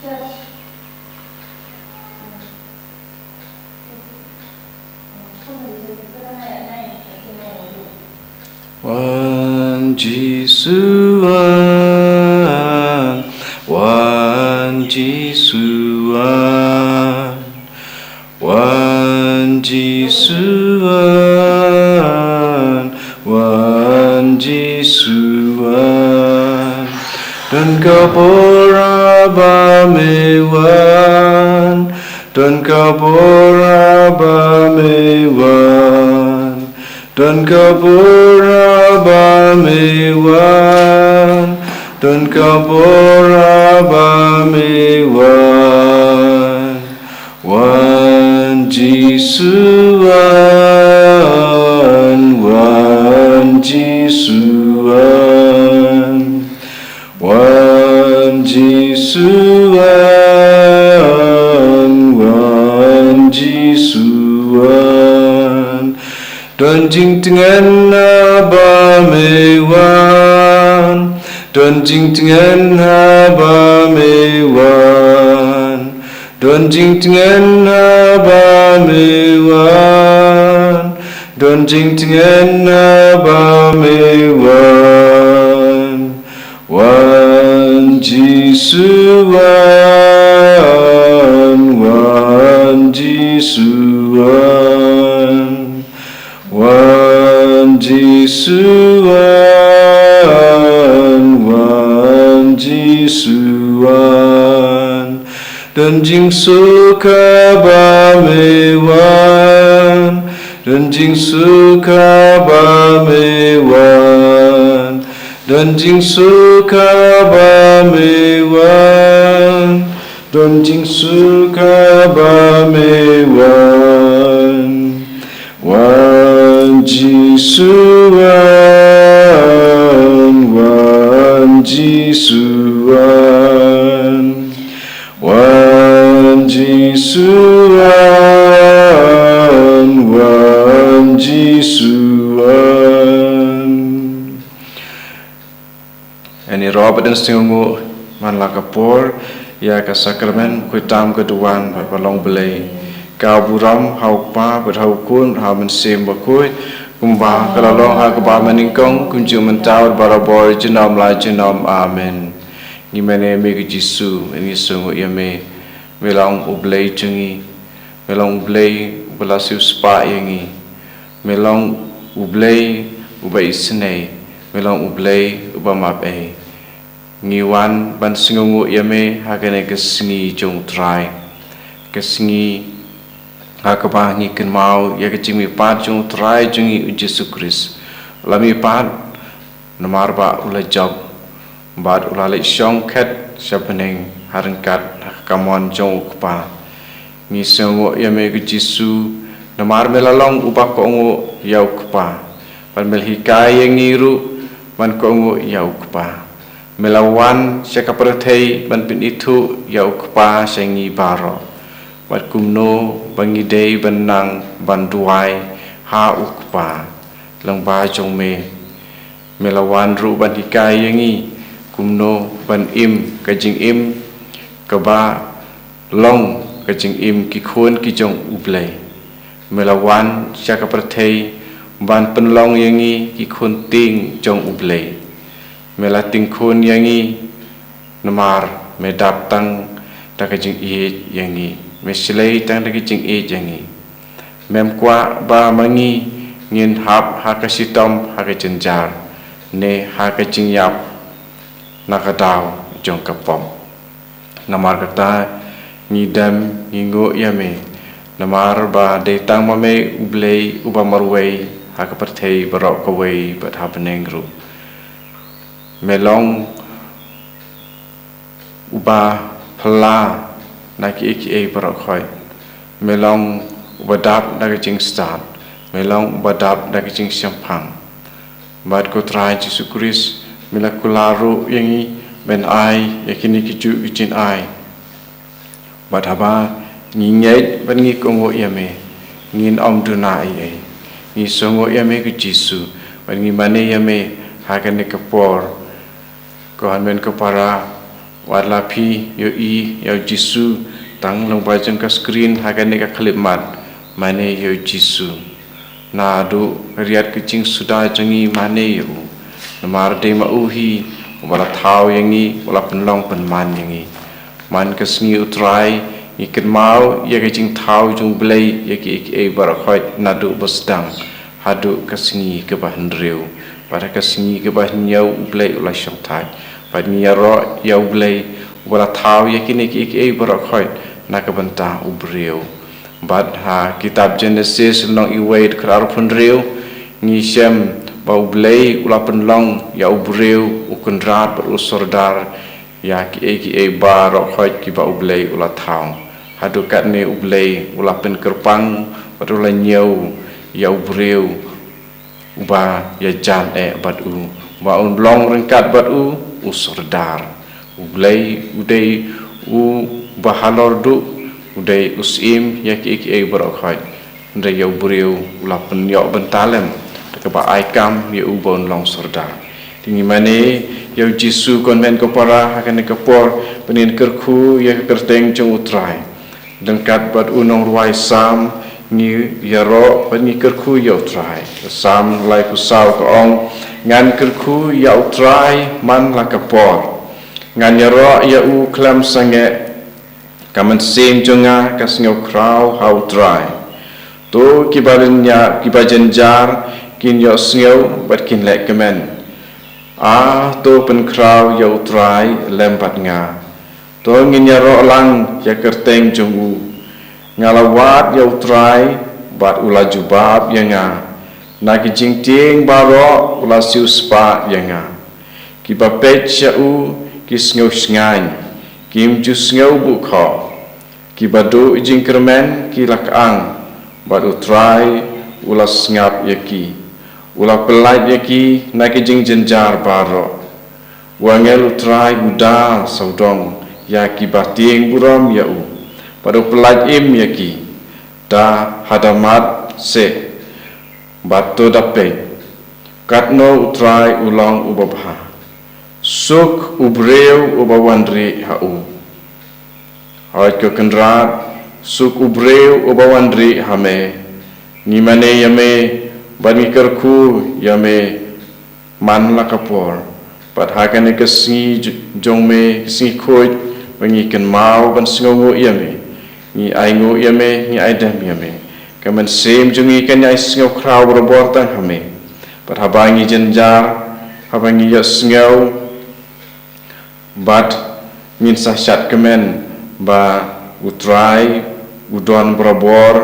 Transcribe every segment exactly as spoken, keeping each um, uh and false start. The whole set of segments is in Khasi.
Wan Jisu wan, wan Jisu wan, wan Jisu wan, wan Jisu wan. Don ka por haba me wan, don ka por haba me wan. Don ka por haba me wan, don ka por haba me wan. Wan Jisu wan, wan Jisu wan. Wan Jisu wan, wan Jisu wan. Don jingtngen haba me wan, don jingtngen haba me wan. Don jingtngen haba me wan, don jingtngen haba me wan. Wan Jisu wan, wan Jisu wan. Wan Jisu wan, wan Jisu wan. Don jingsuk haba me wan, don jingsuk haba me wan. Don jingsuk haba me wan, don jingsuk haba me wan. Wan Jisu wan, wan Jisu wan. Wan Jisu wan, wan Jisu wan. Ani rob dan sngewnguh man la ka por ïa ka sakramen khuid tam ka duwan bad ba long Blei. Ka burom ha u Kpa bad ha u Khun bad ha u Mynsiem Bakhuid, kumba ka la long ha kaba nyngkong, kumjuh mynta, barabor, junom la junom. Amen. Ngi mane me ka Jisu, ngi sngewnguh ïa me. Me long u Blei jong ngi. Me long u Blei uba la siewspah ïa ngi. Me long u Blei uba isynei. Me long u Blei uba map ei. Ngi wan ban sngewnguh ïa me ha kane ka sngi jong u Trai. Ka sngi ha kaba ngi kynmaw ïa ka jingmihpat jong u Trai jong ngi u Jisu Khrist. La mihpat namar ba u la jop bad u la leit shong khet sha bneng ha ryngkat ha ka kamon jong u Kpa. Ngi sngewnguh ïa me ko Jisu, namar me la long uba kohnguh ïa u Kpa. Bad me la hikai ïa ngi ruh ban kohnguh ïa u Kpa. Me la wan sha ka pyrthei ban pynithuh ïa u Kpa sha ngi baroh. Bad kumno ba ngi dei ban nang ban duwai ha u Kpa lyngba jong me. Me la wan ruh ban hikai ïa ngi kumno ban im ka jingim kaba long ka jingim ki khun ki jong U Blei. Me la wan sha ka pyrthei ban pynlong ïa ngi ki khun tieng jong U Blei. Me la tieng khun ïa ngi namar me dap tang da ka jingïeit ïa ngi, me shlei tang da ka jingïeit ïa ngi. Mem kwah ba ma ngi ngin hap ha ka shitom ha ka jynjar ne ha ka jingïap na ka daw jong ka pop. Namar kata ngi dem ngi nguh ïa me, namar ba dei tang ma me U Blei uba marwei ha ka pyrthei baroh kawei bad ha bneng ruh. Me long uba phylla na kiei kiei baroh khoit. Me long uba dap da ka jingstad. Me long uba dap da ka jingshemphang. Bad ko Trai Jisu Khrist, me la kular ruh ïa ngi ban ai ïa kine kijuh ki jingai. Bad haba ngi ngeit bad ngi kohnguh ïa me, ngin ym duna ei ei. Ngi sngewnguh ïa me ko Jisu, bad ngi mane ïa me ha kane ka por. Ko hynmen ko para, Wat la phi ïohi ïa u Jisu tang lyngba jong ka screen ha kane ka khyllipmat, mane ïa u Jisu. Naduh ka riat ka jingsuda jong ngi mane ïa u. Namar dei ma u hi uba la thaw ïa ngi, uba la pynlong pynman ïa ngi. Man ka sngi u Trai ngi kynmaw ïa ka jingthaw jong u Blei ïa kiei kiei baroh khoit naduh ba sdang haduh ka sngi kaba hynriew. Bad ha ka sngi kaba hynñiew u Blei u la shongthait. Bad ngi ïaroh ïa u Blei uba la thaw ïa kine kiei kiei baroh khoit na ka bynta u briew. Bad ha kitab Genesis lynnong uwei dkhot arphew hynriew ngi shem ba u Blei u la pynlong ïa u briew u kynrad bad u sordar ïa kiei kiei baroh khoit kiba u Blei u la thaw. Haduh katne u Blei u la pynkyrpang bad u la ñiew ïa u briew uba ïajan eh bad u, ba un long ryngkat bad u u sordar. U Blei u dei uba halor duh, u dei u syiem ïa kiei kiei baroh khoit. Hynrei ïa u briew u la pynïoh bynta lem da kaba ai kam ïa u ba un long sordar. Te ngi mane ïa u Jisu, ko hynmen ko para, ha kane ka por ba ngin kyrkhu ïa ka kyrteng jong u Trai. Ryngkat bad u nongrwai Salm ngi ïaroh bad ngi kyrkhu ïa u Trai. Salm laiphew saw ka ong, ngan kyrkhu ïa u Trai man la ka por. Ngan ïaroh ïa u khlem sangeh. Ka mynsiem jong nga ka sngew khraw ha u Trai. To kiba lynñiar, kiba jynjar kin ïohsngew bad kin leh kmen. A, to pynkhraw ïa u Trai lem bad nga. To ngin ïaroh lang ïa ka kyrteng jong u. Nga la wad ïa u Trai bad u la jubab ïa nga. Na ki jingtieng baroh u la siewspah ïa nga. Kiba peit sha u ki sngew shngaiñ, kim ju sngew buh khoh. Kiba duh jingkyrmen ki la kyang, bad u Trai u la sngap ïa ki. U la pyllait ïa ki na ki jingjynjar baroh. U angel u Trai u da sawdong ïa kiba tieng burom ïa u, bad u pyllait im ïa ki. Da ha da mad seh, bad to da peit. Katno u Trai u long uba bha. Suk u briew uba wan rieh ha u. Hooid ko Kynrad, suk u briew uba wan rieh ha me. Ngi mane ïa me, bad ngi kyrkhu ïa me man la ka por. Bad ha kane ka sngi j-, jong me, ka sngi khuid, ba ngi kynmaw ban sngewnguh ïa me. Ngi ainguh ïa me, ngi aidem ïa me. Ka mynsiem jong ngi kan ïai sngew khraw barabor tang ha me. Bad haba ngi jynjar, haba ngi ïohsngew, bad ngin sa shad kmen ba u Trai u don barabor,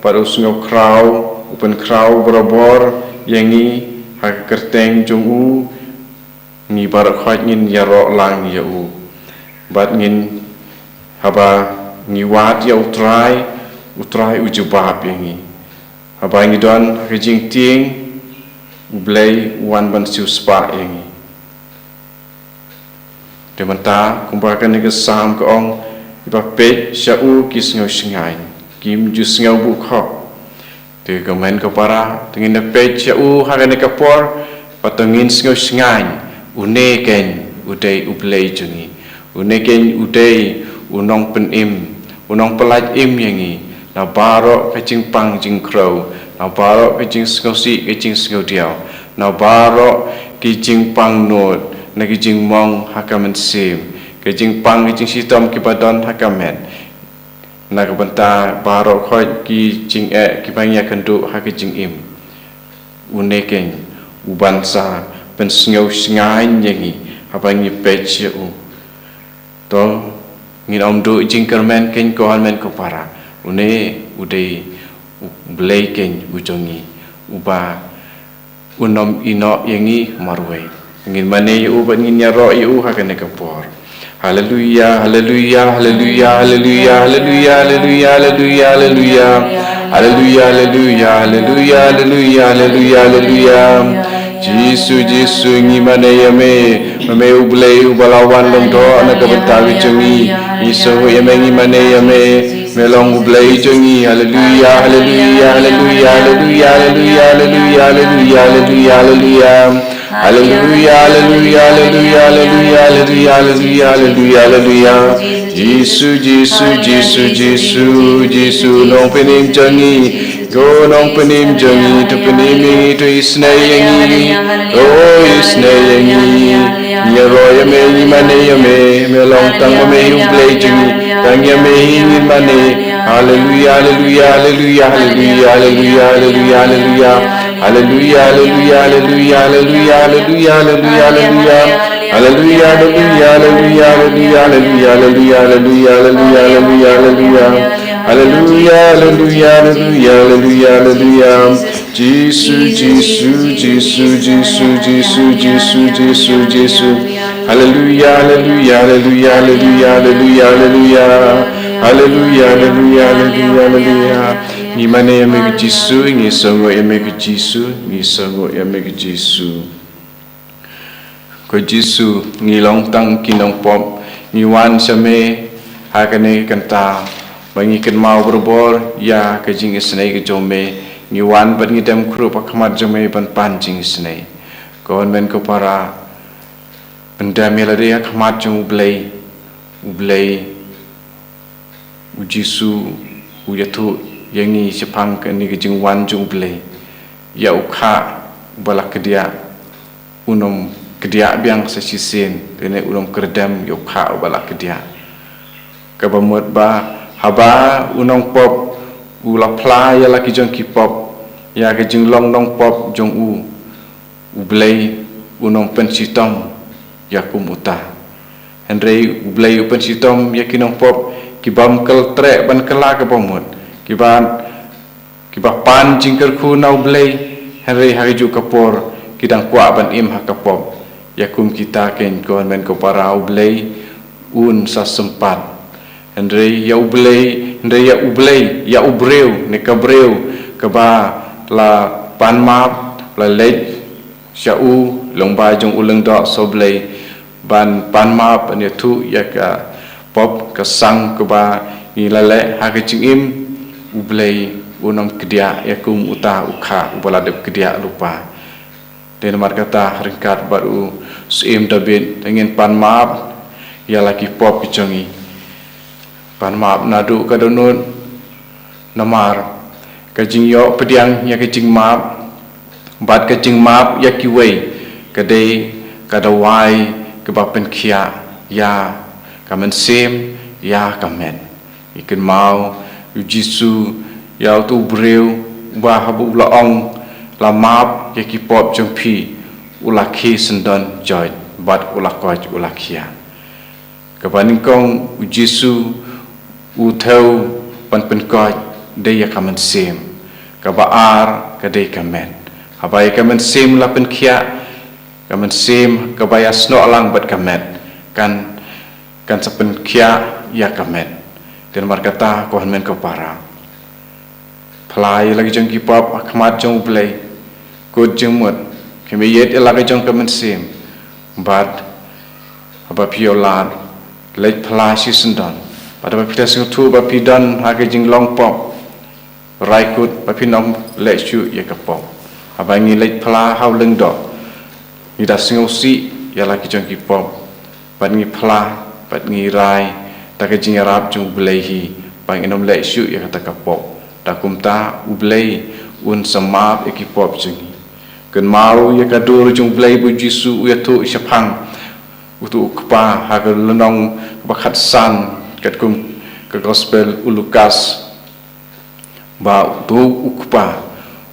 bad u sngew khraw, u pynkhraw barabor ïa ngi ha ka kyrteng jong u. Ngi baroh khoit ngin ïaroh lang ïa u. Bad ngin, haba ngi wad ïa u Trai, u Trai u jubab ïa ngi. Haba ngi don ha ka jingtieng, u Blei u wan ban siewspah ïa ngi. Te mynta, kumba kane ka Salm ka ong, kiba peit sha u ki sngew shngaiñ, kim ju sngew buh khoh. Te ko hynmen ko para, te ngin ïa peit sha u ha kane ka por, bad to ngin sngew shngaiñ, une keiñ u dei u Blei jong ngi. Une keiñ u dei u nongpynim, u nongpyllait im ïa ngi. Na baroh ka jingpang jingkhrew, na baroh ka jingsngewsih ka jingsngewdiaw, na baroh ki jingpang nud, na ki jingmong ha ka mynsiem, ka jingpang ka jingshitom kiba don ha ka met. Na ka bynta baroh khoit ki jingeh kiba ngi ïakynduh ha ka jingim. Une keiñ u ban sa pynsngew shngaiñ ïa ngi haba ngi peit sha u. To ngin ym duh jingkyrmen keiñ ko hynmen ko para. Une u dei u Blei keiñ u jong ngi, uba un ym ïehnoh ïa ngi marwei. Ngin mane ïa u bad ngin ïaroh ïa u ha kane ka por. Haleluya, haleluya, haleluya, haleluya, haleluya, haleluya, haleluya, haleluya. Haleluya, haleluya, haleluya, haleluya, haleluya, haleluya. Jisu, Jisu, ngi mane ïa me. Me, me u Blei uba la wan lyngdoh na ka bynta ka jong ngi. Ngi sngew ïa me, ngi mane ïa me. Me long u Blei jong ngi. Haleluya, haleluya, haleluya, haleluya. Haleluya, haleluya, haleluya, haleluya, haleluya, haleluya, haleluya, haleluya. Jisu, Jisu, Jisu, Jisu, Jisu, Nongpynim jong ngi. Ko Nongpynim jong ngi, to pynim ïa ngi, to isynei ïa ngi. To isynei ïa ngi. Ngi ïaroh ïa me, ngi mane ïa me, me long tang ma me hi U Blei jong ngi. Tang ïa me hi ngin mane. Haleluya, haleluya, haleluya, haleluya, haleluya, haleluya, haleluya. Haleluya, haleluya, haleluya, haleluya, haleluya, haleluya, haleluya. Haleluya, haleluya, haleluya, haleluya, haleluya, haleluya, haleluya, haleluya, haleluya. Haleluya, haleluya, haleluya, haleluya, haleluya. Jisu, Jisu, Jisu, Jisu, Jisu, Jisu, Jisu, Jisu. Haleluya, haleluya, haleluya, haleluya, haleluya, haleluya. Haleluya, haleluya, haleluya, haleluya. Ngi mane ïa me ko Jisu, ngi sngew ïa me ko Jisu, ngi sngew ïa me ko Jisu. Ko Jisu, ngi long tang ki nongpop, ngi wan sha me ha kane ka kynta, ba ngi kynmaw barabor ïa ka jingisynei ka jong me, ngi wan bad ngi dem khrup ha khmat jong me ban pan jingisynei. Ko hynmen ko para, pyndem ïa lade ha khmat jong U Blei, U Blei, U Jisu, u ïathuh ïa ngi shaphang kane ka jingwan jong U Blei. Ïa u kha uba la kdiah, un ym kdiah biang sa shisien, lane un ym kyrdem ïa u kha uba la kdiah. Kaba mut ba haba u nongpop u la phla ïa la ki jong ki pop ïa ka jinglong nongpop jong u, U Blei un ym pynshitom ïa kum uta. Hynrei U Blei u pynshitom ïa ki nongpop ki bym kyrtreh ban kylla kaba mut, kiba, kiba pan jingkyrkhu na U Blei, hynrei ha kajuh ka por ki dang kwah ban im ha ka pop. Ïa kum kita kein ko hynmen ko para, U Blei un sa sympat. Hynrei ïa U Blei, hynrei ïa U Blei, ïa u briew, ne ka briew kaba la pan map, la leit sha u lyngba jong u lyngdoh sohblei ban pan map, ban ïathuh ïa ka pop ka sang kaba ngi la leh ha ka jingim. U Blei un ym kdiah ïa kum uta u kha uba la dep kdiah lypa. Te namar kata, ryngkat bad u Syiem David, te ngin pan map ïa la ki pop ki jong ngi. Pan map naduh ka dohnud, namar ka jingïoh pdiang ïa ka jingmap bad ka jingmap ïa kiwei ka dei ka dawai kaba pynkhiah ïa ka mynsiem, ïa ka met. Ngi kynmaw ïa u Jisu, ïa utu u briew uba haba u la ong, la map ïa ki pop jong phi, u la khie syndon joit bad u la koit, u la khiah. Kaba nyngkong, u Jisu u thew ban pynkoit dei ïa ka mynsiem. Kaba ar ka dei ka met. Haba ïa ka mynsiem la pynkhiah, ka mynsiem kaba ïasnoh lang bad ka met kan, kan sa pynkhiah ïa ka met. Te namar kata ko hynmen ko para, phla ïa la ki jong ki pop ha khmat jong U Blei. Kut jingmut, khie ïeit ïa la ki jong ka mynsiem. Bad haba phi ïoh lad, leit phla shisyndon. Bad haba phi la sngewthuh ba phi don ha ka jinglong pop, rai kut ba phin ym leh shuh ïa ka pop. Haba ngi leit phla ha u lyngdoh, ngi da sngewsih ïa la ki jong ki pop. Bad ngi phla, bad ngi rai da ka jingïarap jong U Blei hi, ba ngin ym leh shuh ïa kata ka pop. Da kumta U Blei un sa map ïa ki pop jong ngi. Kynmaw ïa ka dur jong U Blei ba u Jisu u ïathuh shaphang utu u kpa ha ka lynnong kaba khatsan katkum ka gospel u Lukas. Ba utu u kpa,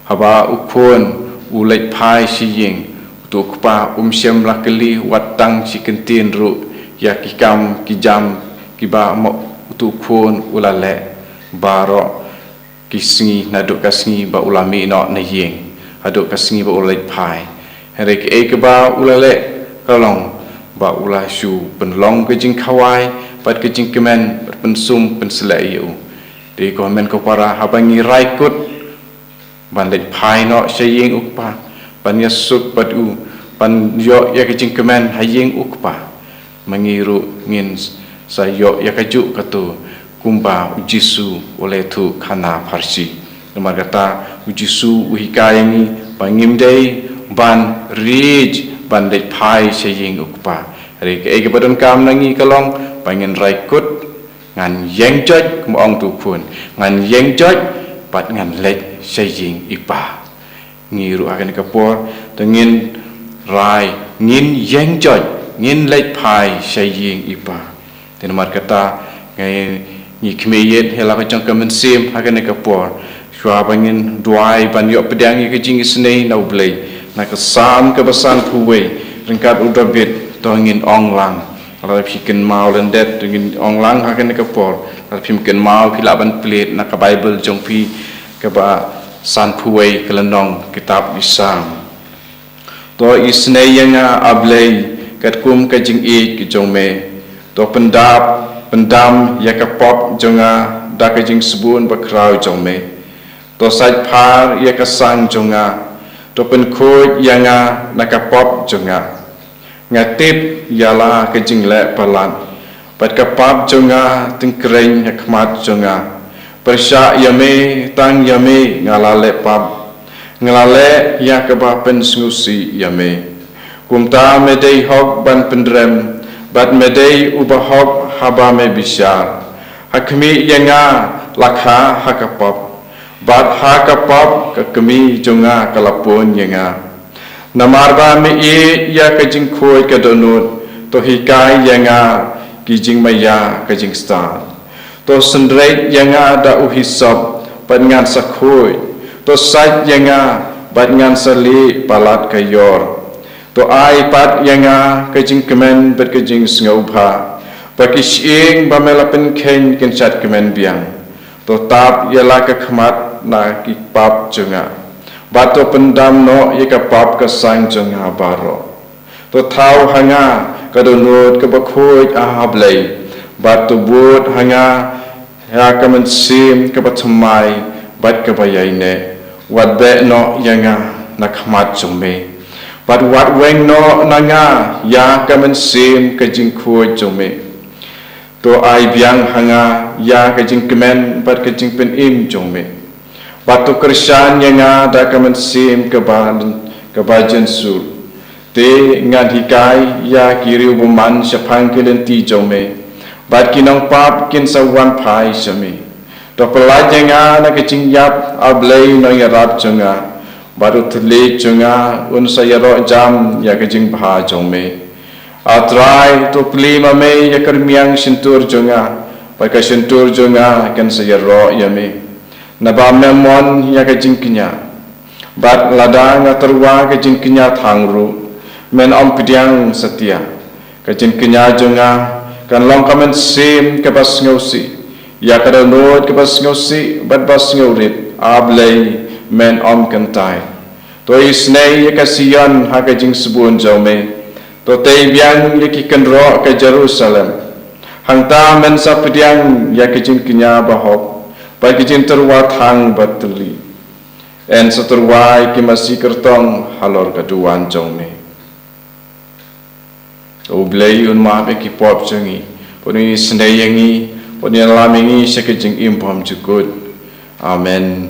haba u khun u leit phai sha ïing, utu u kpa um shym la kylli wat tang shi kyntien ruh ïa ki kam ki jam kiba ma utu u khun u la leh baroh ki sngi, naduh ka sngi ba u la mih noh na ïing haduh ka sngi ba u leit phai. Hynrei kaei kaba u la leh ka long ba u la shu pynlong ka jingkhawai bad ka jingkmen bad pynsum pynsleh ïa u. Te ko hynmen ko para, haba ngi rai kut ban leit phai noh sha ïing u kpa, ban ïasuk bad u, ban ïoh ïa ka jingkmen ha ïing u kpa, ma ngi ruh ngin sa ïoh ïa kajuh katu kumba u Jisu u la ïathuh khana pharshi. Namar kata u Jisu u hikai ïa ngi ba ngim dei ban rit ban leit phai sha ïing u Kpa. Hynrei kaei kaba donkam na ngi ka long ba ngin rai kut, ngan ïeng joit, kum ong u khun, ngan ïeng joit bad ngan leit sha ïing i Kpa. Ngi ruh ha kane ka por, to ngin rai, ngin ïeng joit, ngin leit phai sha ïing i Kpa. Te namar kata, ngi, ngi khmih ïa la ka jong ka mynsiem ha kane ka por. Shuwa ba ngin duwai ban ïoh pdiang ïa ka jingisynei na u Blei, na ka Salm kaba sanphew wei, ryngkat u David, to ngin ong lang. Lada phi kynmaw lyndet, to ngin ong lang ha kane ka por. Lada phim kynmaw, phi lah ban plie na ka Baibl jong phi, kaba sanphew wei ka lynnong kitab i Salm. To isynei ïa nga, A Blei, katkum ka jingïeit ka jong me. To pyndap, pyndam ïa ka pop jong nga da ka jingsbun bakhraw jong me. To sait phar ïa ka sang jong nga. To pynkhuid ïa nga na ka pop jong nga. Nga tip ïa la ka jingleh palat, bad ka pap jong nga tyngkreiñ ha khmat jong nga. Pyrshah ïa me, tang ïa me nga la leh pap. Nga la leh ïa kaba pynsngewsih ïa me. Kumta me dei hok ban pynrem, bad me dei uba hok haba me bishar. Ha khmih ïa nga la kha ha ka pap, bad ha ka pap ka kmie jong nga ka la pun ïa nga. Namar ba me ïeit ïa ka jingkhuid ka dohnud, to hikai ïa nga ki jingmaïa ka jingstad. To synreit ïa nga da u hisop, bad ngan sa khuid. To sait ïa nga, bad ngan sa lieh palat ka ïor. To ai pat ïa nga ka jingkmen bad ka jingsngewbha, ba ki shyieng ba me la pynkheiñ kin shad kmen biang. To tap ïa la ka khmat na ki pap jong nga, bad to pyndam noh ïa ka pap ka sang jong nga baroh. To thaw ha nga ka dohnud kaba khuid, A Blei, bad to bud ha nga ïa ka mynsiem kaba thymmai bad kaba ïaineh. Wat beh noh ïa nga na khmat jong me, bad wat weng noh na nga ïa ka mynsiem ka jingkhuid jong me. To ai biang ha nga ïa ka jingkmen bad ka jingpynim jong me, bad to kyrshan ïa nga da ka mynsiem kaba, kaba jynsul. Te ngan hikai ïa ki riew bymman shaphang ki lynti jong me, bad ki nongpap kin sa wan phai sha me. To pyllait ïa nga na ka jingïap, A Blei nongïarap jong nga, bad u thylliej jong nga un sa ïaroh jam ïa ka jingbha jong me. A Trai, to plie ma me ïa ka rmiang shyntur jong nga, bad ka shyntur jong nga kan sa ïaroh ïa me. Naba me mon ïa ka jingkñia, bad lada nga tyrwa ka jingkñia thang ruh, men ym pdiang satia. Ka jingkñia jong nga kan long ka mynsiem kaba sngewsih, ïa ka dohnud kaba sngewsih bad ba sngewrit, A Blei, men ym kyntait. To isynei ïa ka Sion ha ka jingsbun jong me. To tei biang ïa ki kynroh ka Jerusalem. Hangta men sa pdiang ïa ka jingkñia bahok, bad ka jingtyrwa thang batylli. Yn sa tyrwa ïa ki masi kyrtong halor ka duwan jong me. U Blei un map ïa ki pop jong ngi, bad un isynei ïa ngi, bad un ïalam ïa ngi sha ka jingim bymjukut. Amen.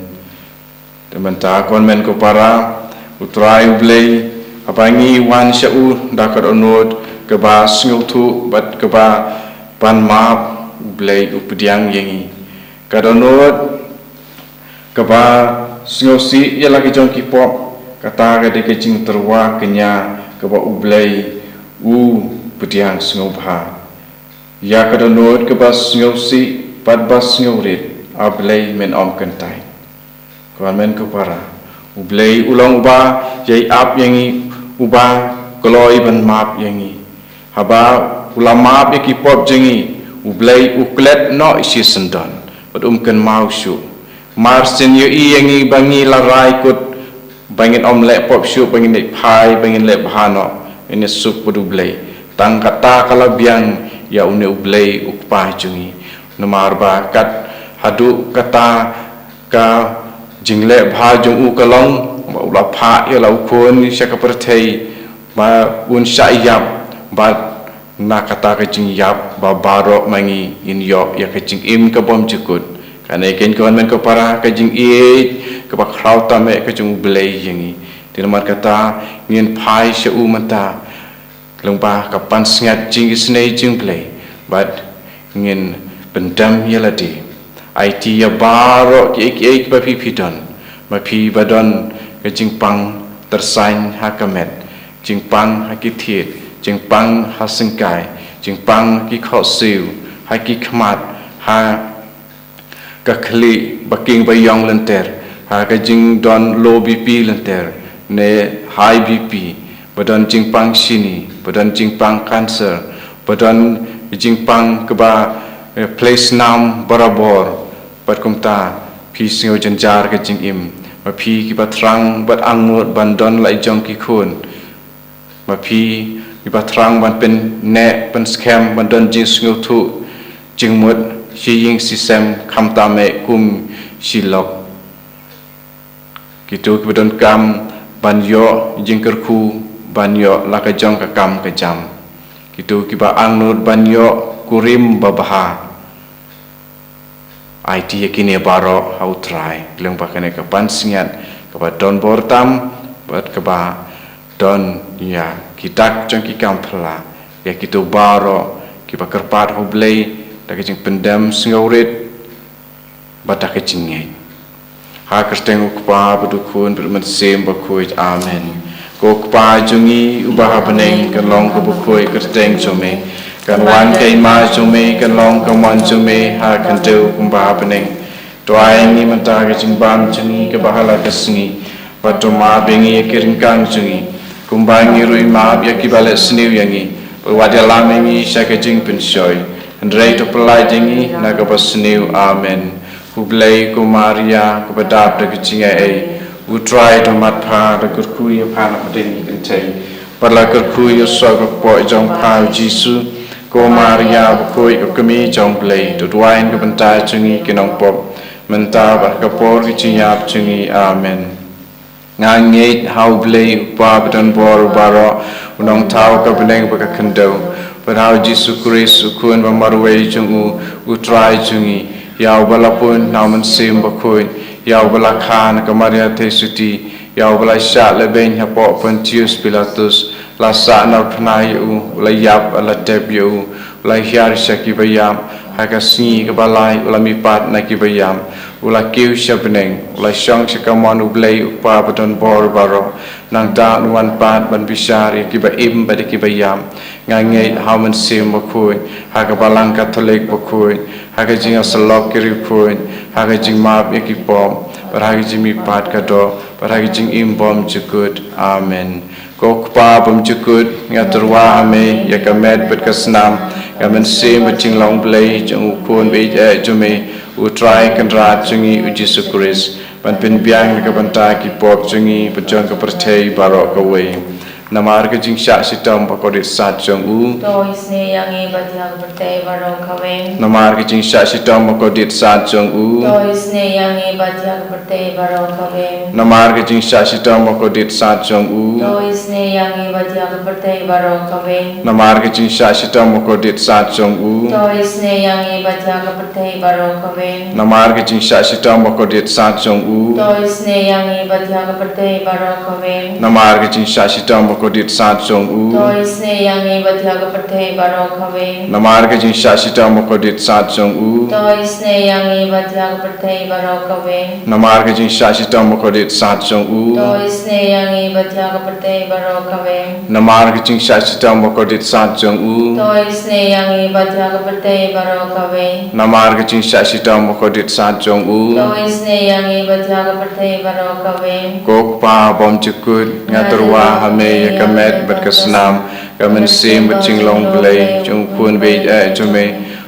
Te mynta ko hynmen ko para, U Trai U Blei, haba ngi wan sha u da ka dohnud kaba sngewthuh bad kaba ban map, U Blei u pdiang ïa ngi. Ka dohnud kaba sngewsih ïa la ki jong ki pop, kata ka dei ka jingtyrwa kñia kaba U Blei u pdiang sngewbha. Ïa ka dohnud kaba sngewsih bad ba sngewrit, A Blei, men ym kyntait. Ko hynmen ko para, U Blei u long uba ïai ap ïa ngi, uba kloi ban map ïa ngi. Haba u la map ïa ki pop jong ngi, U Blei u klet noh shisyndon, bad um kynmaw shuh. Mar shen ïohi ïa ngi ba ngi la rai kut ba ngin ym leh pop shuh, ba ngin leit phai, ba ngin leh bha noh, ngin ïasuk bad U Blei. Tang kata ka la biang ïa une U Blei U Kpa jong ngi. Namar ba kat haduh kata ka jingleh bha jong u ka long ba u la phah ïa la u Khun sha ka pyrthei ba un shah ïap, bad na kata ka jingïap ba baroh ma ngi ngin ïoh ïa ka jingim ka bymjukut. Kane keiñ ko hynmen ko para ka jingïeit kaba khraw tam eh ka jong U Blei ïa ngi. Te namar kata ngin phai sha u mynta lyngba ka pansngiat jingisynei jong U Blei bad ngin pyndem ïa lade. Aiti ïa baroh kiei kiei ba phi phi don, ma phi ba don ka jingpang tyrsain ha ka met, jingpang ha ki thied, jingpang ha syngkai, jingpang ha ki khohsiew, ha ki khmat, ha ka khlieh ba king ba ïong lynter, ha ka jingdon low B P lynter ne high B P, ba don jingpang shini, ba don jingpang cancer, ba don jingpang kaba, eh, plie snam barabor, bad kumta phi sngew jynjar ka jingim, ma phi kiba thrang bad angnud ban don la i jong ki khun, ma phi kiba thrang ban pynneh pynskhem ban don jingsngewthuh jingmut shi ïing shi sem khamtam eh kum shi lok. Kito kiba donkam ban ïoh jingkyrkhu ban ïoh la ka jong ka kam ka jam. Kito kiba angnud ban ïoh kurim babha. Aiti ïa kine baroh ha U Trai lyngba kane ka pansngiat kaba don bor tam bad kaba don ïa ki dak jong ki kam phylla, ïa kito baroh kiba kyrpad ha U Blei da ka jingpyndem sngewrit bad da ka jingngeit. Ha ka kyrteng U Kpa bad U Khun bad U Mynsiem Bakhuid. Amen. Ko Kpa jong ngi uba ha bneng, kan long ka bakhuid ka kyrteng jong me. Kan wan ka hima jong me, kan long ka mon jong me ha ka khyndew kumba ha bneng. To ai ngi mynta ka jingbam jong ngi kaba ha la ka sngi. Bad to map ïa ngi ïa ki ryngkang jong ngi, kumba ngi ruh ngi map ïa kiba leh sniew ïa ngi. Bad wat ïalam ïa ngi sha ka jingpynshoi, hynrei to pyllait ïa ngi na kaba sniew. Amen. Khublei ko Maria, kaba dap da ka jingaiei, U Trai u don bad pha, la kyrkhu ïa pha na pdeng ki kynthei, bad la kyrkhu ïa u soh ka kpoh jong pha U Jisu. Ko Maria bakhuid, ko Kmie jong U Blei, to duwai na ka bynta jong ngi ki nongpop, mynta bad ha ka por ka jingïap jong ngi. Amen. Nga ngeit ha U Blei U Kpa badonbor baroh, U Nongthaw ka bneng bad ka khyndew, bad ha U Jisu Khrist U Khun ba marwei jong u, U Trai jong ngi, ïa uba la pun na U Mynsiem Bakhuid, ïa uba la kha na ka Maria Theisotti, ïa uba la shah lehbeiñ hapoh Pontius Pilatus, la sahnarphna ïa u, u la ïap, la tep ïa u, u la hiar sha kiba ïap, ha ka sngi kaba lai u la mihpat na kiba ïap, u la kiew sha bneng, u la shong sha kamon U Blei U Kpa badonbor baroh. Nangta un wan pat ban bishar ïa kiba im bad ïa kiba ïap. Nga ngeit ha U Mynsiem Bakhuid, ha ka Balang Katholik bakhuid, ha ka jingïasyllok ki riewkhuid, ha ka jingmap ïa ki pop, bad ha ka jingmihpat ka doh, bad ha ka jingim bymjukut. Amen. Ko Kpa bymjukut, nga tyrwa ha me ïa ka met bad ka snam, ka mynsiem bad jinglong Blei jong U Khun ba ïeit eh jong me, U Trai Kynrad jong ngi U Jisu Khrist, ban pynbiang na ka bynta ki pop jong ngi bad jong ka pyrthei baroh kawei. Namar ka jingshah shitom bakordit sat jong u. To isynei ïa ngi bad ïa ka pyrthei baroh kawei. Namar ka jingshah shitom bakordit sat jong u. To isynei ïa ngi bad ïa ka pyrthei baroh kawei. Namar ka jingshah shitom bakordit sat jong u. To isynei ïa ngi bad ïa ka pyrthei baroh kawei. Namar ka jingshah shitom bakordit sat jong u. To isynei ïa ngi bad ïa ka pyrthei baroh kawei. Namar ka jingshah shitom bakordit sat jong u. To isynei ïa ngi bad ïa ka pyrthei baroh kawei. Namar ka jingshah shitom bakordit sat jong u. To isynei ïa ngi bad ïa ka pyrthei baroh kawei. Namar ka jingshah shitom bakordit sat jong u. To isynei ïa ngi bad ïa ka pyrthei baroh kawei. Namar ka jingshah shitom bakordit sat jong u. To isynei ïa ngi bad ïa ka pyrthei baroh kawei. Namar ka jingshah shitom bakordit sat jong u. To isynei ïa ngi bad ïa ka pyrthei baroh kawei. Namar ka jingshah shitom bakordit sat jong u. To isynei ïa ngi bad ïa ka pyrthei baroh kawei. Ko Kpa bymjukut, nga tyrwa ha me ïa ka met bad ka snam, ka mynsiem bad jinglong Blei jong U Khun ba ïeit eh jong me,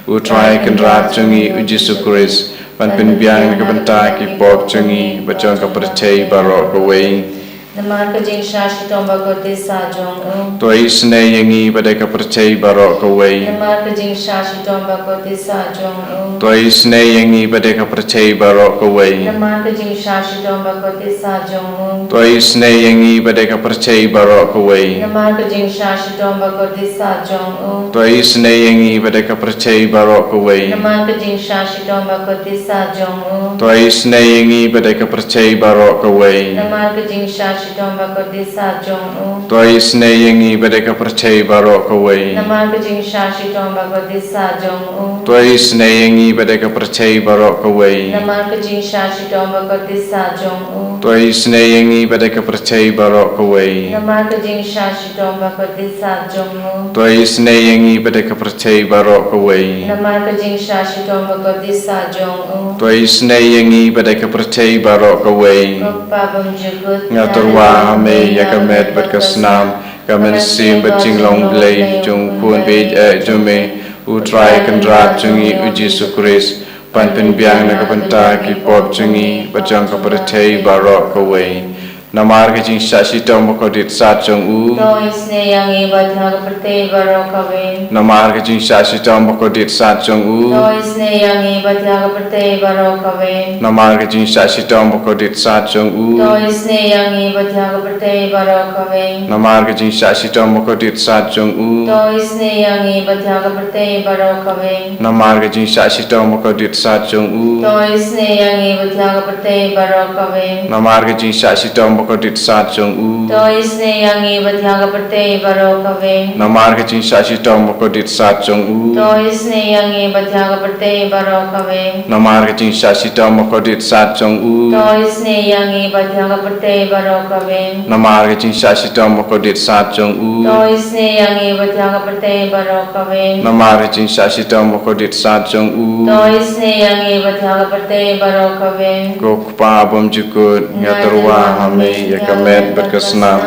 U Trai Kynrad jong ngi U Jisu Khrist, ban pynbiang na ka bynta ki pop jong ngi bad jong ka pyrthei baroh kawei. Namar ka jingshah shitom bakordit sat jong u. To isynei ïa ngi bad ïa ka pyrthei baroh kawei. Namar ka jingshah shitom bakordit sat jong u. To isynei ïa ngi bad ïa ka pyrthei baroh kawei. Namar ka jingshah shitom bakordit sat jong u. To isynei ïa ngi bad ïa ka pyrthei baroh kawei. Namar ka jingshah shitom bakordit sat jong u. To isynei ïa ngi bad ïa ka pyrthei baroh kawei. Namar ka jingshah shitom bakordit sat jong u. To isynei ïa ngi bad ïa ka pyrthei baroh kawei. Namar ka jingshah shitom ba kordit sat jong u. To isynei ïa ngi bad ïa ka pyrthei baroh kawei. Namar ka jingshah shitom ba kordit sat jong u. To isynei ïa ngi bad ïa ka pyrthei baroh kawei. Namar ka jingshah shitom ba kordit sat jong u. To isynei ïa ngi bad ïa ka pyrthei baroh kawei. Namar ka jingshah shitom ba kordit sat jong u. To isynei ïa ngi bad ïa ka pyrthei baroh kawei. Namar ka jingshah shitom ba kordit sat jong u. To isynei ïa ngi bad ïa ka pyrthei baroh kawei. Ko Kpa bymjukut. Nga tyrwa ha me ïa ka met bad ka snam, ka mynsiem bad jinglong Blei jong u Khun baieit jong me, U Trai Kynrad jong ngi U Jisu Khrist, ban pynbiang na ka bynta ki pop jong ngi bad jong ka pyrthei baroh kawei. Namar ka jingshah shitom ba kordit sat jong u. To isynei ïa ngi bad ïa ka pyrthei baroh kawei. Namar ka jingshah shitom ba kordit sat jong u. To isynei ïa ngi bad ïa ka pyrthei baroh kawei. Namar ka jingshah shitom ba kordit sat jong u. To isynei ïa ngi bad ïa ka pyrthei baroh kawei. Namar ka jingshah shitom ba kordit sat jong u. To isynei ïa ngi bad ïa ka pyrthei baroh kawei. Namar ka jingshah shitom ba kordit sat jong u. To isynei ïa ngi bad ïa ka pyrthei baroh kawei. Namar ka jingshah shitom ba kordit sat jong u. To isynei ïa ngi bad ïa ka pyrthei baroh kawei. Namar ka jingshah shitom ba kordit sat jong u. To isynei ïa ngi bad ïa ka pyrthei baroh kawei. Namar ka jingshah shitom ba kordit sat jong u. To isynei ïa ngi bad ïa ka pyrthei baroh kawei. Namar ka jingshah shitom ba kordit sat jong u. To isynei ïa ngi bad ïa ka pyrthei baroh kawei. Namar ka jingshah shitom ba kordit sat jong u. To isynei ïa ngi bad ïa ka pyrthei baroh kawei. Ko Kpa bymjukut, nga tyrwa ha me ïa ka met bad ka snam,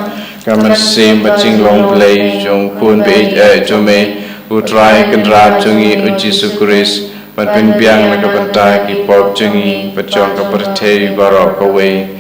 ka mynsiem bad jinglong Blei jong u Khun baieit jong me, U Trai Kynrad jong ngi U Jisu Khrist, ban pynbiang na ka bynta ki pop jong ngi bad jong ka pyrthei baroh kawei.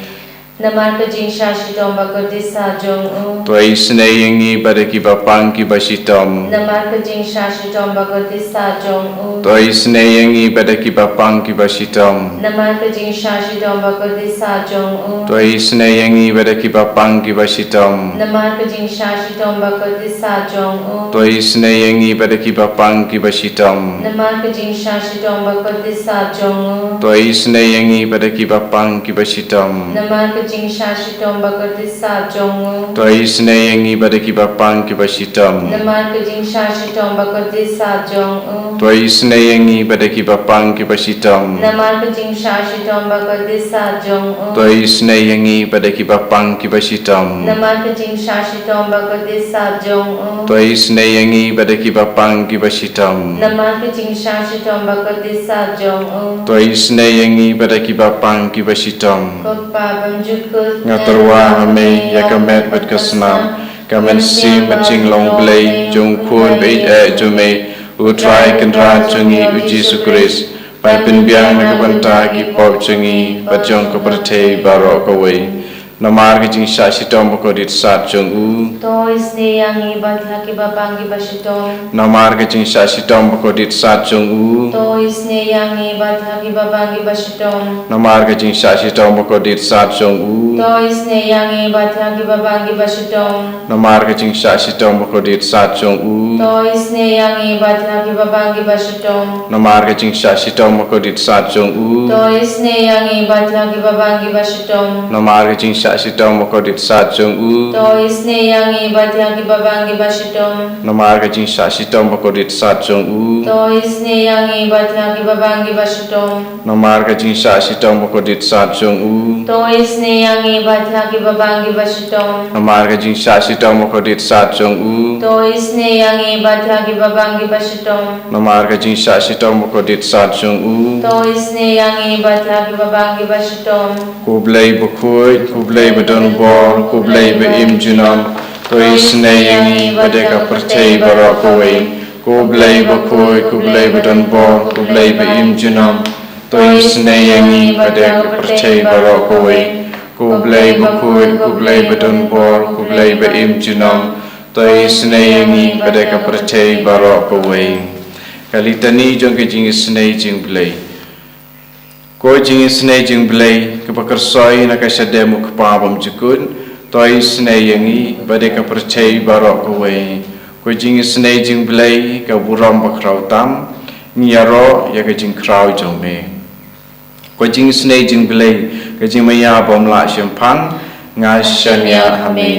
Namar ka jingshah shitom ba kordit sat jong u. To isynei ïa ngi bad ïa ki bapang ki bashitom. Namar ka jingshah shitom ba kordit sat jong u. To isynei ïa ngi bad ïa ki bapang ki bashitom. Namar ka jingshah shitom ba kordit sat jong u. To isynei ïa ngi bad ïa ki bapang ki bashitom. Namar ka jingshah shitom ba kordit sat jong u. To isynei ïa ngi bad ïa ki bapang ki bashitom. Namar ka jingshah shitom ba kordit sat jong u. To isynei ïa ngi bad ïa ki bapang ki bashitom. Namar ka jingshah shitom ba kordit sat jong u. To isynei ïa ngi bad ïa ki bapang ki bashitom. Namar ka jingshah shitom ba kordit sat jong u. To isynei ïa ngi bad ïa ki bapang ki bashitom. Namar ka jingshah shitom ba kordit sat jong u. To isynei ïa ngi bad ïa ki bapang ki bashitom. Namar ka jingshah shitom ba kordit sat jong u. To isynei ïa ngi bad ïa ki bapang ki bashitom. Namar ka jingshah shitom ba kordit sat jong u. To isynei ïa ngi bad ïa ki bapang ki bashitom. Ko Kpa bymjukut. Nga tyrwa ha me ïa ka met bad ka snam, ka mynsiem bad jinglong Blei jong u Khun baieit jong me, U Trai Kynrad jong ngi U Jisu Khrist, ban pynbiang na ka bynta ki pop jong ngi bad jong ka pyrthei baroh kawei. Namar ka jingshah shitom ba kordit sat jong u. To isynei ïa ngi bad ïa ki bapang ki bashitom. Namar ka jingshah shitom ba kordit sat jong u. To isynei ïa ngi bad ïa ki bapang ki bashitom. Namar ka jingshah shitom ba kordit sat jong u. To isynei ïa ngi bad ïa ki bapang ki bashitom. Namar ka jingshah shitom ba kordit sat jong u. To isynei ïa ngi bad ïa ki bapang ki bashitom. Namar ka jingshah shitom ba kordit sat jong u. To isynei ïa ngi bad ïa ki bapang ki bashitom. Namar ka jingshah shitom ba kordit sat jong u. To isynei ïa ngi bad ïa ki bapang ki bashitom. Namar ka jingshah shitom ba kordit sat jong u. To isynei ïa ngi bad ïa ki bapang ki bashitom. Namar ka jingshah shitom ba kordit sat jong u. To isynei ïa ngi bad ïa ki bapang ki bashitom. Namar ka jingshah shitom ba kordit sat jong u. To isynei ïa ngi bad ïa ki bapang ki bashitom. Namar ka jingshah shitom ba kordit sat jong u. To isynei ïa ngi bad ïa ki bapang ki bashitom. Ko Blei bakhuid, ko Blei badonbor, ko Blei ba im junom. To isynei ïa ngi bad ïa ka pyrthei baroh kawei. Ko Blei bakhuid, ko Blei badonbor, ko Blei ba im junom. To isynei ïa ngi bad ïa ka pyrthei baroh kawei. Ko Blei bakhuid, ko Blei badonbor, ko Blei ba im junom. To isynei ïa ngi bad ïa ka pyrthei baroh kawei. Ka litani jong ka jingisynei jingblei. Ko jingisynei jingblei kaba kyrsoi na ka shadem u Kpa bymjukut, to isynei ïa ngi bad ïa ka pyrthei baroh kawei. Ko jingisynei jingblei ka burom bakhraw tam, ngi ïaroh ïa ka jingkhraw jong me. Ko jingisynei jingblei ka jingmaïa bym lah shemphang, Nga shaniah ha me.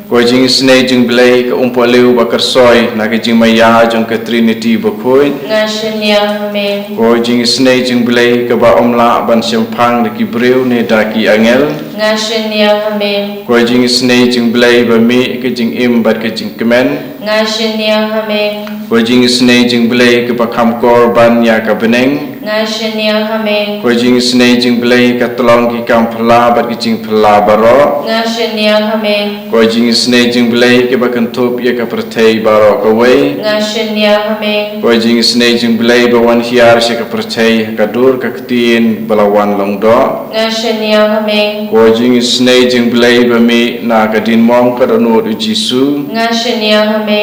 Ko jingisynei jong U Blei, ka umpohliew ba kyrsoi na ka jingmaïa jong ka Trinity bakhuid. Nga shaniah ha me. Ko jingisynei jong U Blei, kaba ym lah ban shemphang da ki briew ne da ki angel. Nga shaniah ha me. Ko jingisynei jong U Blei, ba mih ka jingim bad ka jingkmen. Nga shaniah ha me. Ko jingisynei jong U Blei, kaba kham kor ban ïa ka bneng. Nga shaniah ha me. Ko jingisynei jong U Blei, ka tlong ki kam phylla bad ki jingphylla baroh. Nga shaniah ha me. Ko jingisynei jong U Blei, kaba kynthup ïa ka pyrthei baroh kawei. Nga shaniah ha me. Ko jingisynei jong U Blei, ba wan hiar sha ka pyrthei ha ka dur ka ktien ba la wan long doh. Nga shaniah ha me. Ko jingisynei jong U Blei, ba mih na ka diengmong ka dohnud U Jisu. Nga shaniah ha me.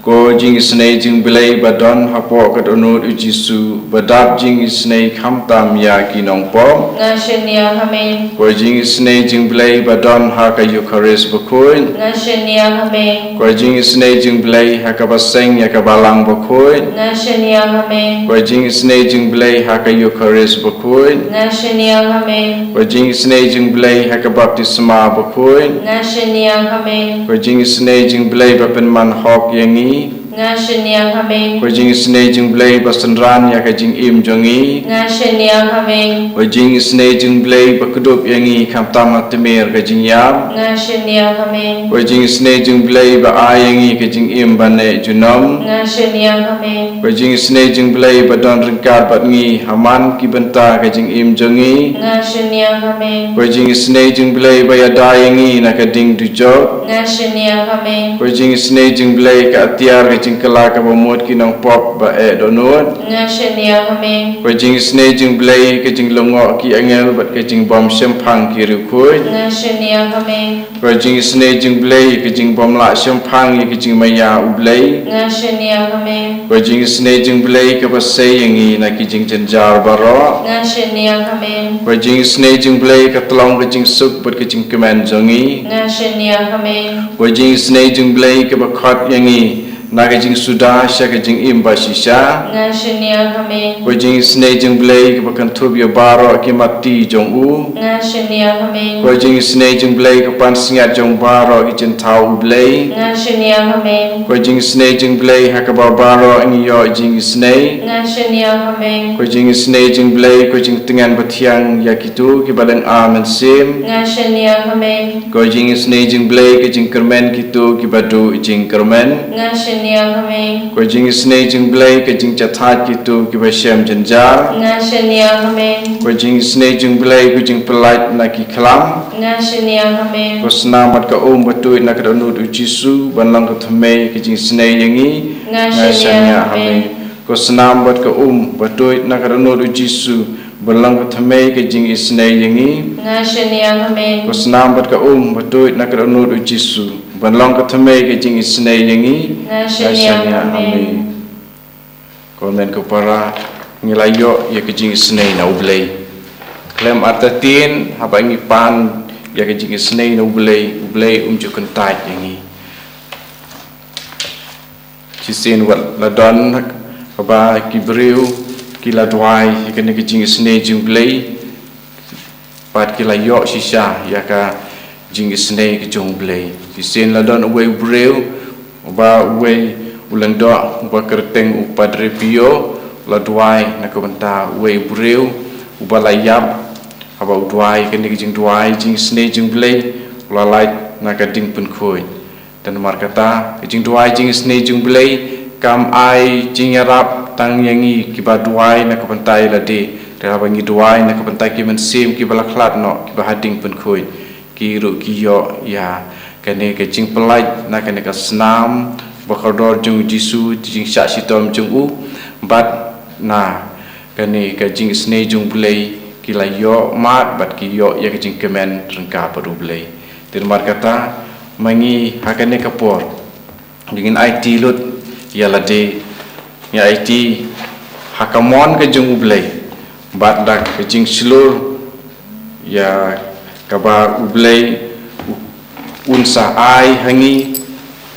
Ko jingisynei jong U Blei, ba don hapoh ka dohnud U Jisu, ba dap jingisynei khamtam ïa ki nongpop. Nga shaniah ha me. Ko jingisynei jong U Blei, ba don ha ka Eukharist bakhuid. Nga shaniah ha me. Ko jingisynei jong U Blei, ha kaba seng ïa ka balang bakhuid. Nga shaniah ha me. Ko jingisynei jong U Blei, ha ka Eukharist bakhuid. Nga shaniah ha me. Ko jingisynei jong U Blei, ha ka baptisma bakhuid. Nga shaniah ha me. Ko jingisynei jong U Blei, ba pynman hok ïa ngi. Nga shaniah ha me. Ko jingisynei jong U Blei, ba synran ïa ka jingim jong ngi. Nga shaniah ha me. Ko jingisynei jong U Blei, ba kdup ïa ngi khamtam ha tmier ka jingïap. Nga shaniah ha me. Ko jingisynei jong U Blei, ba ai ïa ngi ka jingim ba neh junom. Nga shaniah ha me. Ko jingisynei jong U Blei, ba don ryngkat bad ngi ha man ki bynta ka jingim jong ngi. Nga shaniah ha me. Ko jingisynei jong U Blei, ba ïada ïa ngi na ka ding dujok. Nga shaniah ha me. Ko jingisynei jong U Blei, ka atiar ka jingkylla kaba mut ki nongpop ba eh dohnud. Nga shaniah ha me. Ko jingisynei jong U Blei, ka jinglyngngoh ki angel bad ka jingbym shemphang ki riewkhuid. Nga shaniah ha me. Ko jingisynei jong U Blei, ka jingbym lah shemphang ïa ka jingmaïa U Blei. Nga shaniah ha me. Ko jingisynei jong U Blei, kaba sei ïa ngi na ki jingjynjar baroh. Nga shaniah ha me. Ko jingisynei jong U Blei, ka tlong ka jingsuk bad ka jingkmen jong ngi. Nga shaniah ha me. Ko jingisynei jong U Blei, kaba khot ïa ngi na ka jingsuda sha ka jingim ba shisha. Nga shaniah ha me. Ko jingisynei jong U Blei, kaba kynthup ïa baroh ki matti jong u. Nga shaniah ha me. Ko jingisynei jong U Blei, ka pansngiat jong baroh ki jingthaw U Blei. Nga shaniah ha me. Ko jingisynei jong U Blei, ha kaba baroh ngi ïoh jingisynei. Nga shaniah ha me. Ko jingisynei jong U Blei, ko jingtngen bathiang ïa kito kiba lynga mynsiem. Nga shaniah ha me. Ko jingisynei jong U Blei, ka jingkyrmen kito kiba duh jingkyrmen. Nga shaniah ha me. Ko jingisynei jong U Blei, ka jingjahthait kito kiba shem jynjar. Nga shaniah ha me. Ko jingisynei jong U Blei, ko jingpyllait na ki khlam. Nga shaniah ha me. Ko snam bad ka um ba tuid na ka dohnud U Jisu, ban long ka thymmei ka jingisynei ïa ngi. Nga shaniah ha me. Ko snam bad ka um ba tuid na ka dohnud U Jisu, ban long ka thymmei ka jingisynei ïa ngi. Nga shaniah ha me. Ko snam bad ka um ba tuid na ka dohnud U Jisu, ban long ka thymmei ka jingisynei ïa ngi. Nga shaniah ha me. Ko hynmen ko para, ngi la ïoh ïa ka jingisynei na U Blei. Khlem artatien, haba ngi pan ïa ka jingisynei na U Blei, U Blei um ju kyntait ïa ngi. Shisien wat la don haba ki briew ki la duwai ïa kane ka jingisynei jong U Blei, bad ki la ïoh shisha ïa ka jingisynei ka jong U Blei. Shisien la don uwei u briew, uba uwei u lyngdoh, uba kyrteng u Padre Pio, la duwai na ka bynta uwei u briew uba la ïap. Haba u duwai kane ka jingduwai jingisynei jong U Blei, u la lait na ka ding pynkhuid. Te namar kata, ka jingduwai jingisynei jong U Blei kam ai jingïarap tang ïa ngi kiba duwai na ka bynta ïa lade, te haba ngi duwai na ka bynta ki mynsiem kiba la khlad noh, kiba ha ding pynkhuid, ki ruh ki ïoh ïa kane ka jingpyllait na kane ka snam ba kordor jong U Jisu, jingshah shitom jong u, bad na kane ka jingisynei jong U Blei, ki la ïoh mad bad ki ïoh ïa ka jingkmen ryngkat bad U Blei. Te namar kata, ma ngi ha kane ka por, ngin aiti lut ïa lade, ngin aiti ha ka mon ka jong U Blei, bad da ka jingshlur ïa kaba U Blei u, un sa ai ha ngi,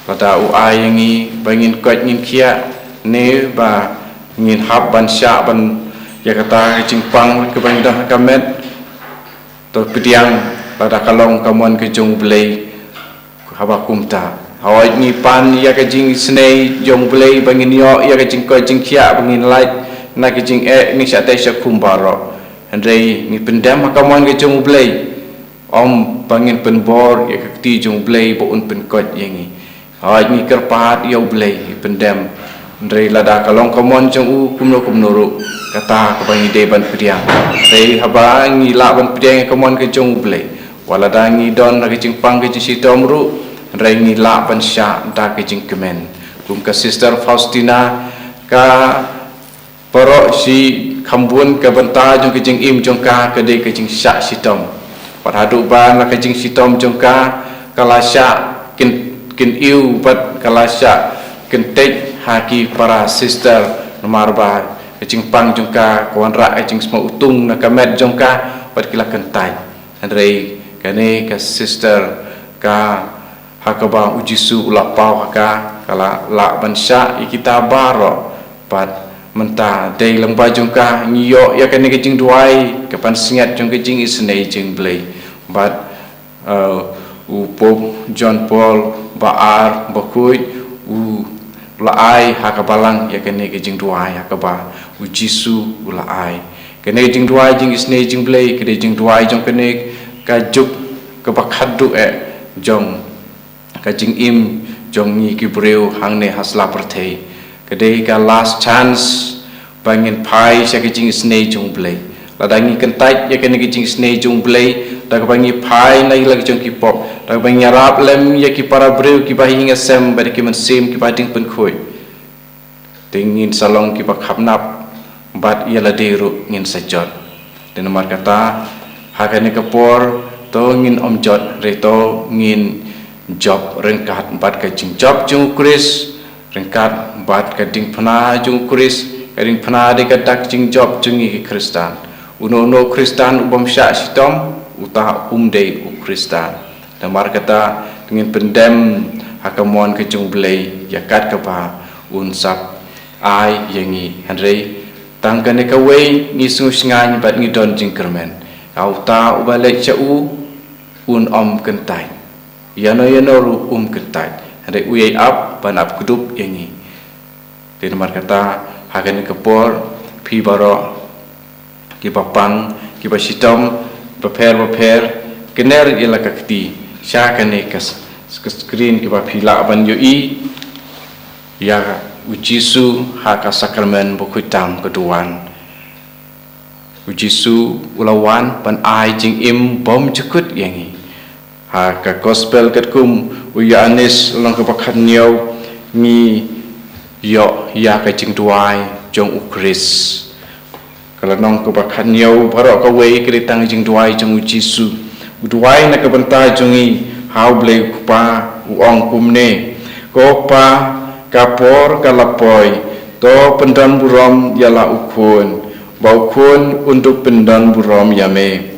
lada u ai ha ngi ba ngin koit ngin khiah, ne ba ngin hap ban shah ban ïa kata ka jingpang kaba ngi don ha ka met. To pdiang Lada ka long ka mon ka jong U Blei, haba kumta, hooid ngi pan ïa ka jingisynei jong U Blei ba ngin ïoh ïa ka jingkoit jingkhiah, ba ngin lait na ka jingeh, ngin shah tei shah khum baroh. Hynrei ngi pyndem ha ka mon ka jong U Blei, ym ba ngin pynbor ïa ka kti jong U Blei ba un pynkoit ïa ngi. Hooid ngi kyrpad ïa U Blei, ngi pyndem. Hynrei lada ka long ka mon jong u kumno kumno ruh, kata kaba ngi dei ban pdiang. Hynrei haba ngi lah ban pdiang ïa ka mon ka jong U Blei, wat lada ngi don ha ka jingpang ka jingshitom ruh, hynrei ngi lah ban shah da ka jingkmen. Kum ka Sister Faustina, ka baroh shi kham bun ka bynta jong ka jingim jong ka ka dei ka jingshah shitom. Bad haduh ba la ka jingshitom jong ka ka la shah kyn, kyniw bad ka la shah kyntait ha ki para sister, namar ba ka jingpang jong ka ka wanrah ka jingsma utung na ka met jong ka, bad ki la kyntait. Hynrei kane ka sister ka, ha kaba U Jisu u la paw ha ka, ka la lah ban shah ïa kita baroh. Bad mynta dei lyngba jong ka ngi ïoh ïa kane ka jingduwai, ka pansngiat jong ka jingisynei jong U Blei. Bad, eh, u Pope John Paul ba ar, ba khuid, u la ai ha ka balang ïa kane ka jingduwai ha kaba U Jisu u la ai. Kane ka jingduwai jingisynei jong U Blei ka dei jingduwai jong kane ka juk kaba khadduh eh jong ka jingim jong ngi ki briew hangne ha sla pyrthei. Ka dei ka last chance ba ngin phai sha ka jingisynei jong U Blei. Lada ngi kyntait ïa kane ka jingisynei jong U Blei da kaba ngi phai na la ka jong ki pop, da kaba ngi ïarap lem ïa ki para briew kiba ha ïing ha sem bad ki mynsiem kiba ha ding pynkhuid, te ngin sa long kiba khapnap, bad ïa lade ruh ngin sa jot. Te namar kata, ha kane ka por, to ngin ym jot, hynrei to ngin jop ryngkat bad ka jingjop jong U Khrist, ryngkat bad ka diengphna jong U Khrist. Ka diengphna dei ka dak jingjop jong ngi ki Khristan. Uno uno u Khristan u bym shah shitom, uta um dei u Khristan. Namar kata, to ngin pyndem ha ka mon ka jong U Blei ïa kat kaba un sa ai ïa ngi. Hynrei tang kane kawei ngi sngewsngaiñ bad ngi don jingkyrmen. Uta uba leit sha u un ym kyntait. Ïano ïano ruh um kyntait. Hynrei u ïai ap ban ap kdup ïa ngi. Te namar kata, ha kane ka por, phi baroh kiba pang, kiba shitom bapher bapher, kner ïa la ka kti sha kane ka s-, ka screen kaba phi lah ban ïohi ïa U Jisu ha ka sakramen bakhuid tam ka duwan. U Jisu u la wan ban ai jingim bym jukut ïa ngi. Ha ka gospel katkum u Ïoannis lynnong kaba khathynñiew ngi ïoh ïa ka jingduwai jong U Khrist. Ka lynnong kaba khathynñiew baroh kawei ka dei tang jingduwai jong U Jisu. U duwai na ka bynta jong ngi ha U Blei U Kpa, u ong kumne: Ko Pa, ka por ka la poi, to pyndonburom ïa la u Khun, ba u Khun un dup pyndonburom ïa me.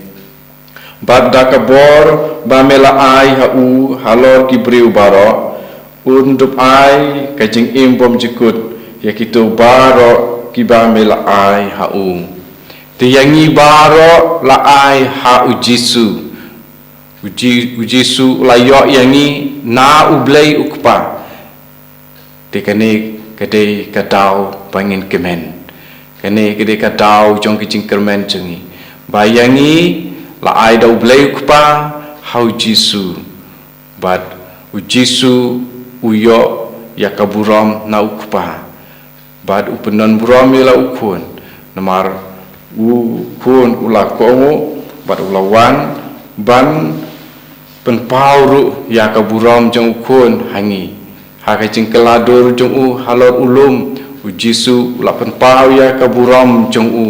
Bad da ka bor ba me la ai ha u halor ki briew baroh, un dup ai ka jingim bym jukut ïa kito baroh kiba me la ai ha u. Te ïa ngi baroh la ai ha U Jisu. U Ji-, U Jisu u la ïoh ïa ngi na U Blei U Kpa. Te kane ka dei ka daw ba ngin kmen. Kane ka dei ka daw jong ka jingkyrmen jong ngi. Ba ïa ngi la ai da U Blei U Kpa ha U Jisu. Bad U Jisu u ïoh ïa ka burom na U Kpa. Bad u pyndonburom ïa la u Khun. Namar u Khun u la kohnguh bad u la wan ban pynpaw ruh ïa ka burom jong u Khun ha ngi. Ha ka jingkylla dur jong u halor u lum, U Jisu u la pynpaw ïa ka burom jong u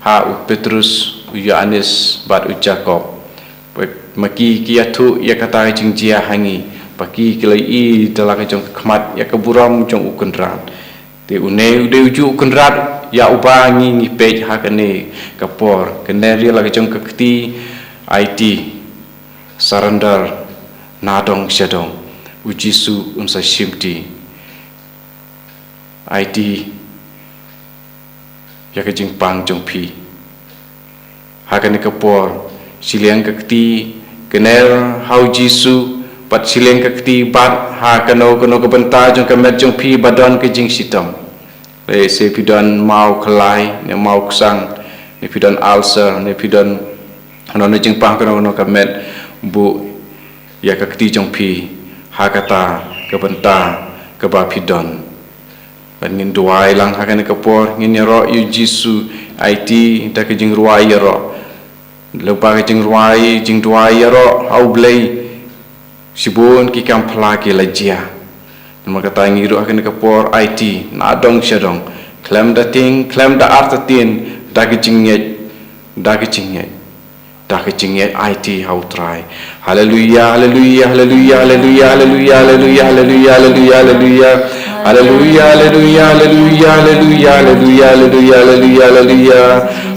ha u Petrus, u Ïoannis bad u Jakob. Ma ki ki ïathuh ïa kata ka jingjia ha ngi, ba ki ki la ïohi da la ka jong ka khmat ïa ka burom jong U Kynrad. Te une u dei ujuh U Kynrad ïa uba ngi ngi peit ha kane ka por. Kane ri la ka jong ka kti, aiti, surrender, na dong sha dong. U Jisu un sa shimti. Aiti ïa ka jingpang jong phi. Ha kane ka por, shiliang ka kti kner ha u Jisu, bad shiliang ka kti, bad ha kano kano ka bynta jong ka met jong phi ba don ka jingshitom. Lehse phi don maw khlai, ne maw ksang, ne phi don ulcer, ne phi don kano kano jingpang kano kano ka met, buh ïa ka kti jong phi ha kata ka bynta kaba phi don. Bad ngin duwai lang ha kane ka por, ngin ïaroh ïa u Jisu, aiti da ka jingrwai ïaroh. Lyngba ka jingrwai, jingduwai ïaroh ha u Blei, shibun ki kam phylla ki la jia. Namar kata ngi ruh ha kane ka por, aiti na dong sha dong, khlem da tieng, khlem da artatien, da ka jingngeit, da ka jingngeit, da ka jingngeit, aiti ha u Trai. Haleluya, haleluya, haleluya, haleluya, haleluya, haleluya, haleluya, haleluya. Haleluya, haleluya, haleluya, haleluya, haleluya, haleluya, haleluya.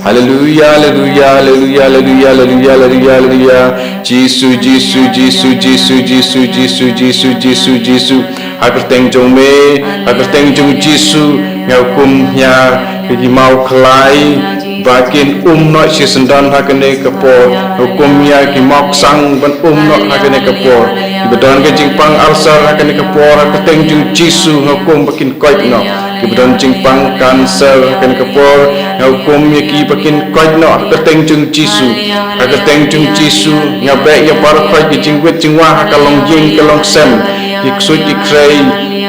Haleluya, haleluya, haleluya, haleluya, haleluya, haleluya. Jisu, Jisu, Jisu, Jisu, Jisu, Jisu, Jisu, Jisu, Jisu. Ha kyrteng jong me, ha kyrteng jong Jisu, nga hukum ïa ki maw khlai ba kin um noh shisyndon ha kane ka por. Hukum ïa ki maw ksang ban um noh ha kane ka por. Kiba don ka jingpang ulcer ha kane ka por, ha kyrteng jong Jisu nga hukum ba kin koit noh. Kiba don jingpang cancer ha kane ka por, nga hukum ïa ki ba kin koit noh ha kyrteng jong Jisu. Ha kyrteng jong Jisu, nga beh ïa baroh khoit ki jingwit jingwah ha ka longïing ka longsem, ki ksuid ki khrei,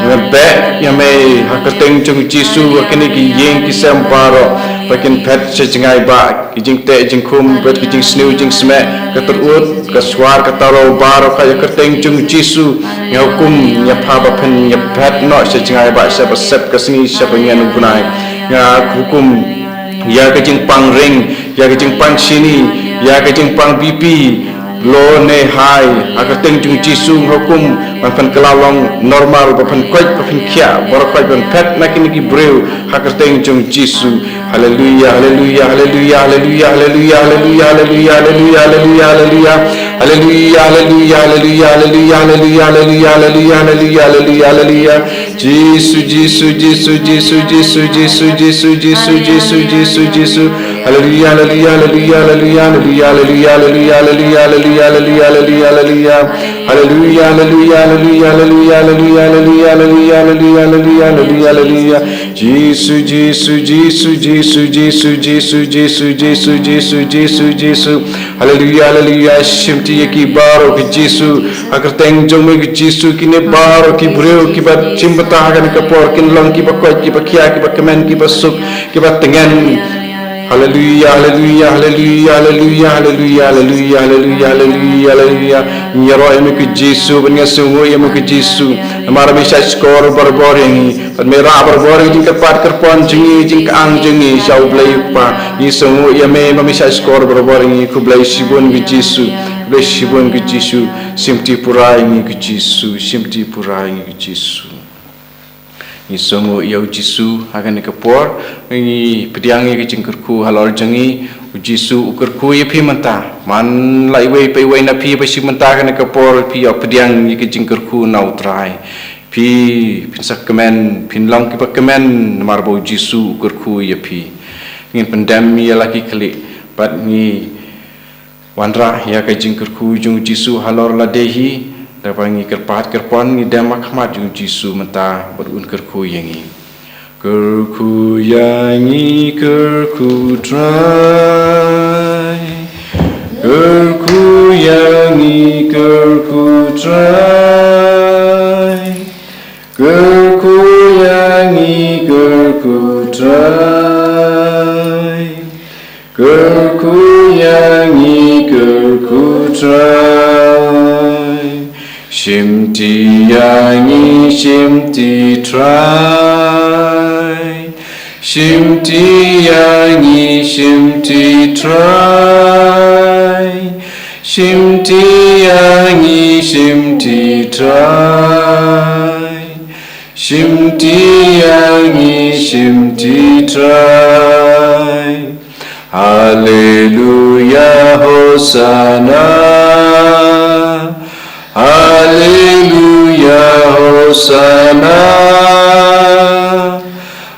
nga beh ïa me ha kyrteng jong Jisu, ha kine ki ïing ki sem baroh, ba kin phet sha jngai bah, ki jingteh jingkhum, bad ki jingsniew jingsmeh, ka tyrut, ka swar, ka taro baroh, ha ka kyrteng jong Jisu, nga hukum ïa pha ba phin ïa phet noh sha jngai bah, sha ba sep ka sngi, sha ba ngen u bnai. Nga hukum ïa ka jingpang ring, ïa ka jingpang shini, ïa ka jingpang B P, low ne high, ha kyrteng jong Jisu nga hukum, ba phin kylla long normal, ba phin koit, ba phin khiah, baroh khoit ban phet na kine ki briew, ha kyrteng jong Jisu. Haleluya, haleluya, haleluya, haleluya, haleluya, haleluya, haleluya, haleluya, haleluya, haleluya, haleluya, haleluya, haleluya, haleluya, haleluya, haleluya, haleluya, haleluya, haleluya. Jisu, Jisu, Jisu, Jisu, Jisu, Jisu, Jisu, Jisu, Jisu, Jisu. Haleluya, haleluya, haleluya, haleluya, haleluya, haleluya, haleluya, haleluya, haleluya, haleluya. Haleluya, haleluya, haleluya, haleluya, haleluya, haleluya, haleluya, haleluya, haleluya, haleluya. Jisu, Jisu, Jisu, Jisu, Jisu, Jisu, Jisu, Jisu, Jisu, Jisu, Jisu. Haleluya, haleluya, shimti ïa ki baroh ka Jisu. Ha kyrteng jong me ka Jisu, kine baroh ki briew kiba shim bynta ha kane ka por, kin long kiba koit, kiba khiah, kiba kmen, kiba suk, kiba tngen. Haleluya, haleluya, haleluya, haleluya, haleluya, haleluya, haleluya, haleluya, haleluya. Ngi ïaroh ïa me ka Jisu, bad ngi sngewnguh ïa me ka Jisu. Namar me shait shkor barabor ïa ngi. Bad me rah barabor ïa ka jingkyrpad kyrpon jong ngi, jingkyang jong ngi sha U Blei U Kpa. Ngi sngewnguh ïa me, ba me shait shkor barabor ïa ngi, khublei shibun ka Jisu. Khublei shibun ka Jisu. Shimti pura ïa ngi ka Jisu. Shimti pura ïa ngi ka Jisu. Ngi sngewnguh ïa u Jisu ha kane ka por, ngi pdiang ïa ka jingkyrkhu halor jong ngi, u Jisu u kyrkhu ïa phi mynta. Man la iwei pa iwei na phi ba shim bynta ha kane ka por, phi ïa pdiang ïa ka jingkyrkhu na u Trai. Phi, phin sa kmen, phin long kiba kmen, namar ba u Jisu u kyrkhu ïa phi. Ngin pyndem ïa la ki khlieh, bad ngi wanrah ïa ka jingkyrkhu jong u Jisu halor lade hi, da ba ngi kyrpad kyrpon ngi dem ha khmat jong u Jisu mynta bad un kyrkhu ïa ngi. Kyrkhu ïa ngi kyrkhu Trai. Kyrkhu ïa ngi kyrkhu Trai. Kyrkhu ïa ngi kyrkhu Trai. Kyrkhu ïa ngi kyrkhu Trai. Shimti ïa ngi shimti Trai. Shimti ïa ngi shimti Trai. Shimti ïa ngi shimti Trai. Shimti ïa ngi shimti Trai. Haleluya, Hosana. Haleluya, Hosana.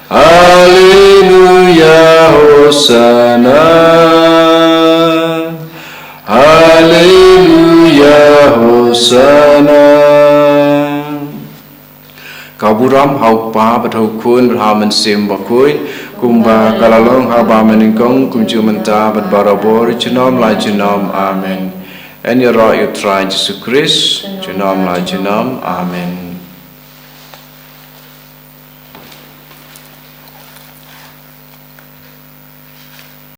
Haleluya, Hosana. Haleluya. Sana. Ka burom ha u Kpa bad ha u Khun bad ha u Mynsiem Bakhuid, kumba ka la long ha kaba nyngkong, kumjuh mynta bad barabor, junom la junom. Amen. Yn ïaroh ïa u Trai Jisu Khrist, junom la junom. Amen.